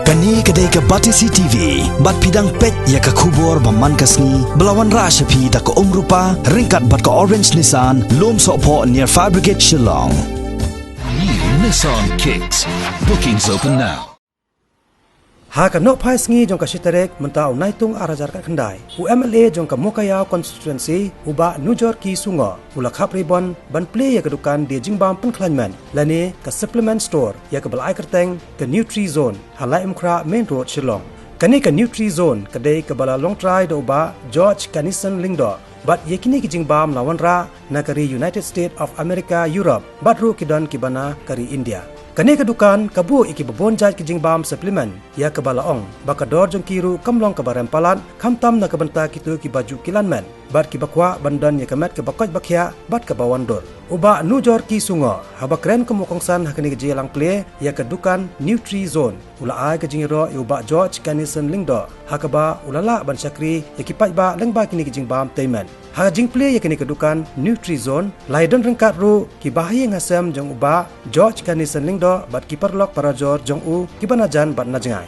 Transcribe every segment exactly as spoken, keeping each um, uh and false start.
Kane ka dei ka Batesi T V, bad phi dang peit ïa ka khubor ba man ka sngi, ba la wanrah sha phi da ka Umrupa, ryngkat bad ka Orange Nissan, Lumsohphoh near Fire Brigade Shillong. New Nissan Kicks. Bookings open now. Ha ka nohphai sngi jong ka shi tarik mynta u Naitung ar hajar khatkhyndai, u M L A jong ka Mowkaiaw constituency, u Bah Nujorki Sungoh, u la khap ribbon ban plie ïa ka dukan die jingbam pynkhlaiñ met, lane ka supplement store, ïa kaba la ai kyrteng ka Nutri Zone, ha Laitumkhrah Main Road, Shillong. Kane ka Nutri Zone ka dei kaba la long trai da u Bah George Kanison Lyngdoh, bad ïa kine ki jingbam la wanrah na ka ri United States of America, Europe, bad ruh ki don kiba na ka ri India. Kane ka dukan ka buh ïa kiba bun jait ki jingbam supplement, ïa kaba la ong ba ka dor jong ki ruh kam long kaba rem palat, khamtam na ka bynta kito kiba ju kilan met, bad kiba kwah ban don ïa ka met kaba koit ba khiah bad kaba wandur. U Bah Nujorki Sungoh, haba kren kum u kongsan ha kane ka jingïalang plie ïa ka dukan Nutri Zone, u la ai ka jingïaroh ïa u Bah George Kanison Lyngdoh, ha kaba u la lah ban shakri ïa ki paidbah lyngba kine ki jingbam tei met. Ha ka jingplie ïa kane ka dukan Nutri Zone, la ïadon ryngkat ruh ki bahaïing hasem jong u Bah George Kanison Lyngdoh bad ki paralok parajor jong u kiba na jan bad na jngai.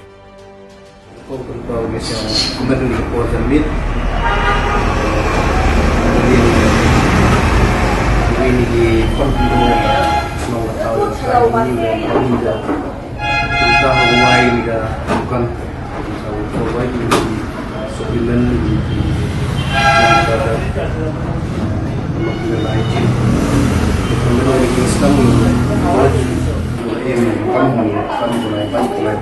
Ko pynpaw ïa ka por janmiet. Ini di pon pynpaw ïa ka por janmiet. Mynta ha wai ni ka dukan. Sa u ko wai ni ki supplement ni ki yang ka da. Mak ni lai ji. Supplement ni ki stam ni. Em kam ni kam ni lai ban lai.